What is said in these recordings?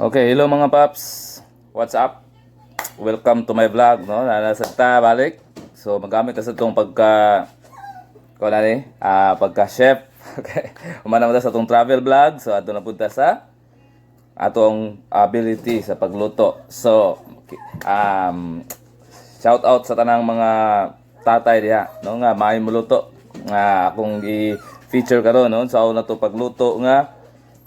Okay, hello mga paps. What's up? Welcome to my vlog, no? Nana ta balik. So magamit ta sa itong pagka ko na ni, pagka chef. Okay. Humana mo ta sa atong travel vlog. So ato na punta sa atong ability sa pagluto. So okay, shout out sa tanang mga tatay diha, no, nga maayo moluto. Nga akong i-feature karon, no, sa na to pagluto nga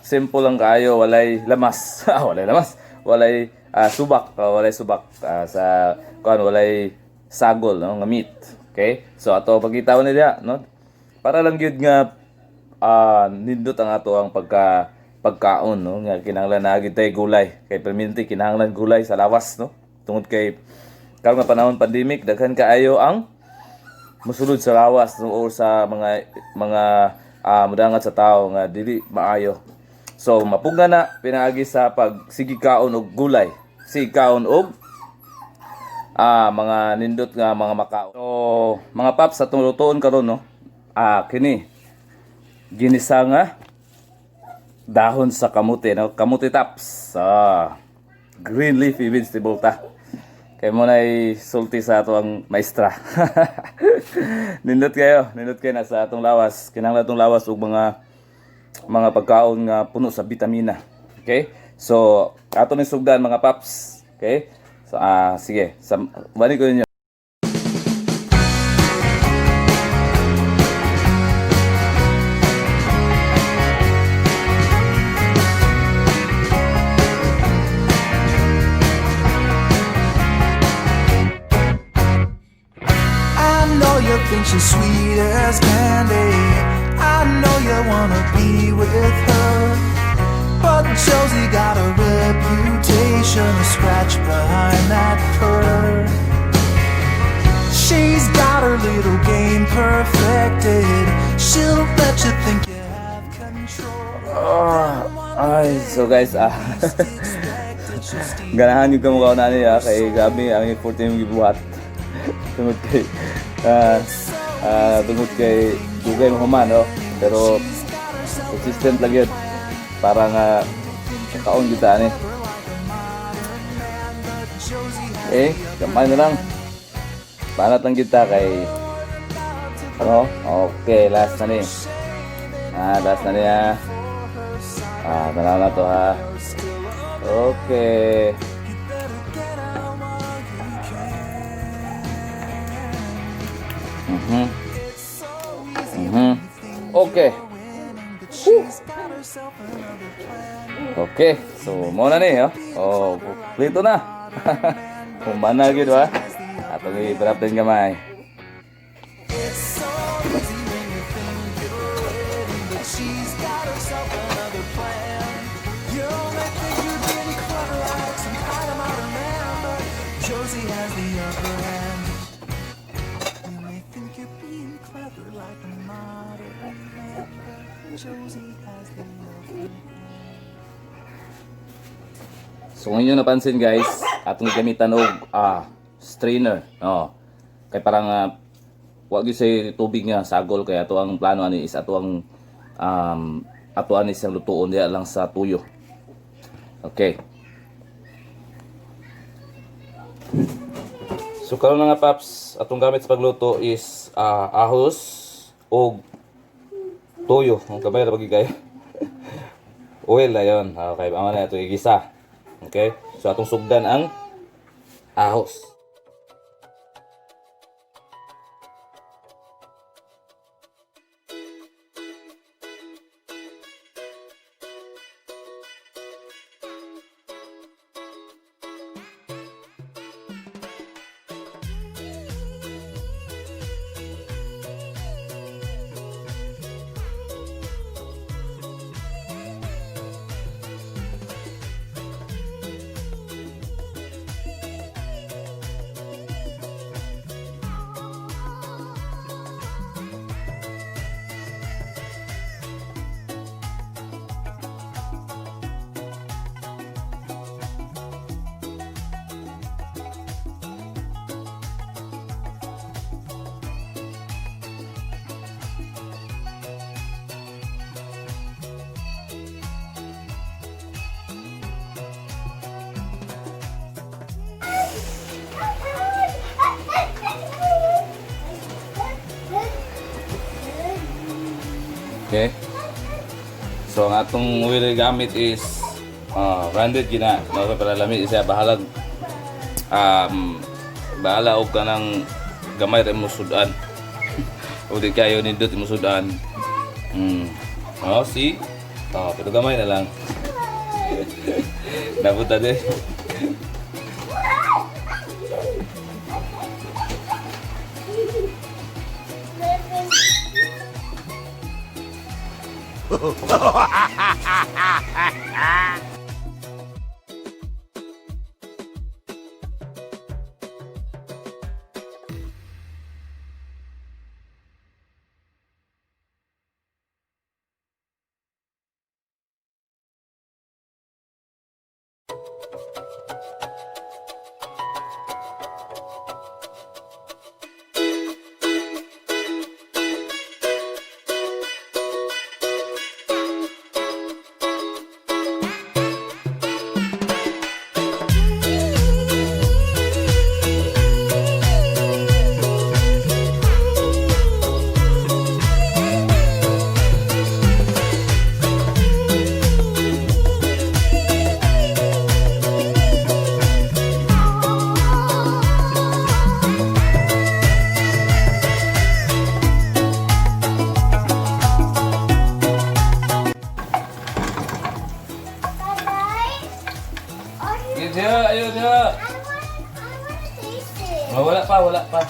simple lang kaayo, walay lamas. Walay lamas. Walay subak, walay subak sa kuan, walay sagol, no, nga meat. Okay? So ato pagkitaon ni diha, no? Para lang gyud nga nindot ang ato ang pagkaon, no, nga kinahanglan na gyud tay gulay kay perminti kinahanglan gulay sa lawas, no, tungod kay karon nga panahon pandemic, daghan kaayo ang musulod sa lawas, no, or sa mga mudangat sa tao nga dili maayo. So mapugna na pinaagi sa pag sige kaon og gulay, sige kaon og mga nindot nga mga makaon. So mga paps, sa atong lutoon karon, no, kini ginisa nga dahon sa kamote, no, kamote tops. Green leafy vegetable ta kay mo na sulti sa ato ang maestra. Nindot kayo, nindot kayo na sa atong lawas. Kinahanglan atong lawas og mga pagkaon nga puno sa bitamina. Okay, so ato ni sugdan, mga paps. Okay, so sige, sa balik ko ninyo. I know you think she's sweet as candy. I know you wanna be with her. But Josie got a reputation, a scratch behind that purr. She's got her little game perfected. She'll let you think you have control. Ay, so guys, ganahan yung kamukha na niya kay grabe ang effort yung gibuhat. Tungod kay dugay mo human, no? Pero consistent lang yun. Para nga kaon kita ani. Eh, gamay na lang. Banat lang kita kay ano? Okay, last na ni. Last na niya. Tanaw na to ha. Okay. Okay. Whew. Okay, so mo na ni, oh. Oh, plito na. Humana gyud ba? Atong i-wrap din gamay. It's so easy when you think you're winning, but she's got herself another plan. You may think you're getting clever like some kind of modern man, but Josie has the upper hand. You may think you're being clever like a modern man, but Josie has the upper hand. So kung inyo napansin guys, atong gamitan og strainer, no. Kay parang wa gyud say tubig nga sagol kay ato ang plano ani is ato ani siyang lutuon diya lang sa tuyo. Okay. So karon nga paps, atong gamit sa pagluto is ahos og tuyo. Ang kamay ra pagi kayo. Oil ayon. Okay, amo na ito igisa. Okay? So atong sugdan ang ahos. Okay. So ang atong oil gamit is branded gina. No, para lami siya bahalag bahala og kanang gamay ra mo sudan. O di kayo nindot mo sudan. Oh, see? Oh, pero gamay na lang. Napunta din. Bye-bye. Are you, Diya, ayun diya. I want to taste it. Oh, wala pa, wala pa.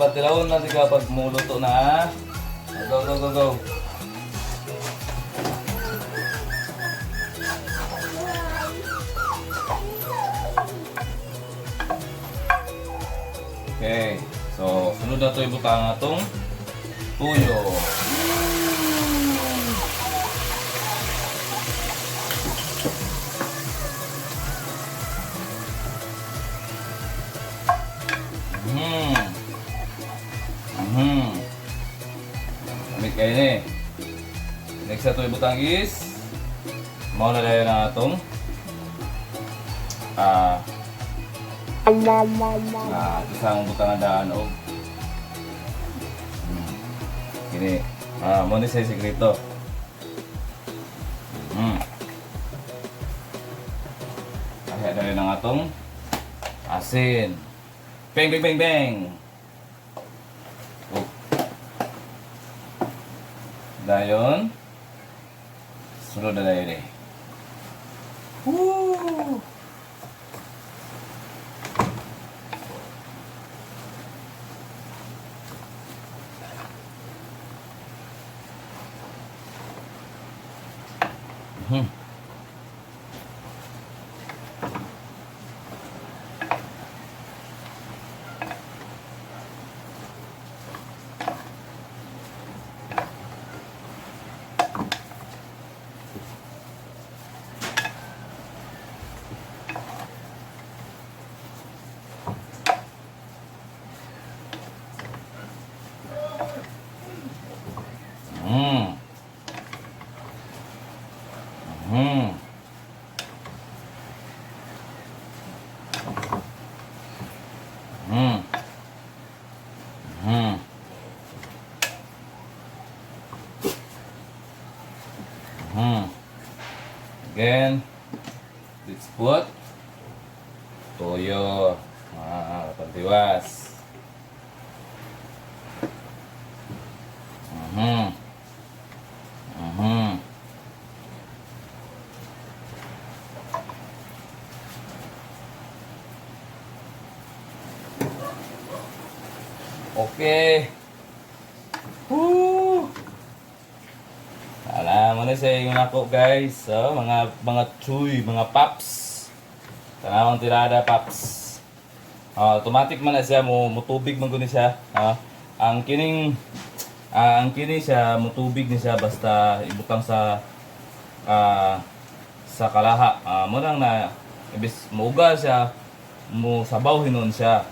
Patilawon na ka pag muluto na, ha? Go, go, go, go. Okay. So, sunod na ito ibutang atong tuyo. Lamig kayo ni. Next na ito ibutang is mao na dayon ang atong isang butang nga daan og kini mo ni sa sekreto. Kaya dayon ang atong asin. Bang bang bang bang. Oh. Dayon. Sunod na dayon eh. Woo! Again, let's put toyo. Pantiwas. Okay. Woo! Alam mo na sa inyo ako, guys. So, mga chuy, mga paps. Tanawang tirada paps. Automatic man na siya mo mutubig man guni siya. Ang kining ang kini siya mutubig ni siya basta ibutang sa sa kalaha. Mo nang na ibis muuga siya, mo sabaw hinon siya.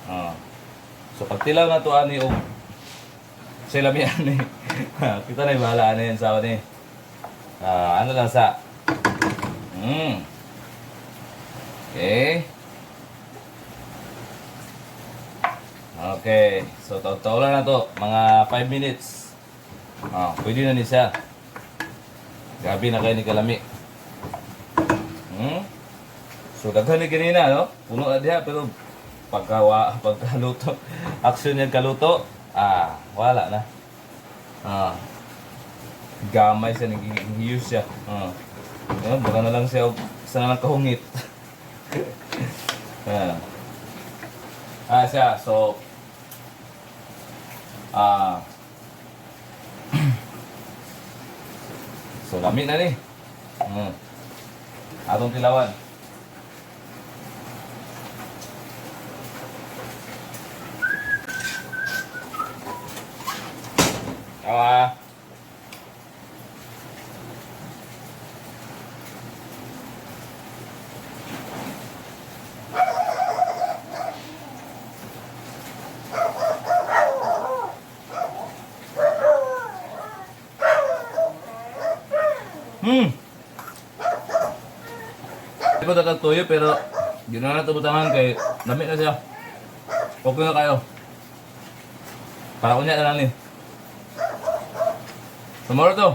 So pagtilaw na to ani og sila mi ani. Kita na bahala ani sa ni. Ano lang sa. Okay. Okay. So taw lang na to, mga 5 minutes. Ah, pwede na ni siya. Grabe na kayo ni kalami. So daghan ni kanina, no? Puno na diha pero pagkawa pagkaluto, action niya kaluto, ah, wala na. Ah. Gamay siya nag-use siya. Ah. Ayun, baka na lang siya sa na lang kahungit. Ah. Ah, siya. So, ah, so lami na ni. Atong tilawan. Awa. Di ko dagat tuyo pero ginawa na ito butangan kay lami na siya. Okay na kayo. Para kunya na lang ni. Tomorrow to.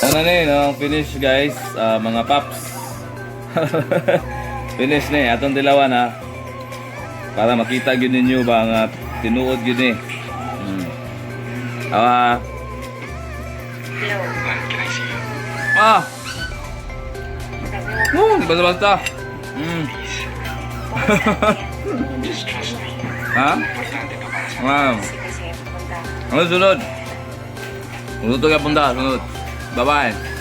Ano na eh, no? Finish guys, ah, mga paps. Finish na eh, atong dilawan ha. Para makita gyud ninyo ba nga tinuod gyud ni. Ah. Ah. Basta-basta. Ha? Wow. Ano sunod? Luto ka punta, sunod. Bye-bye.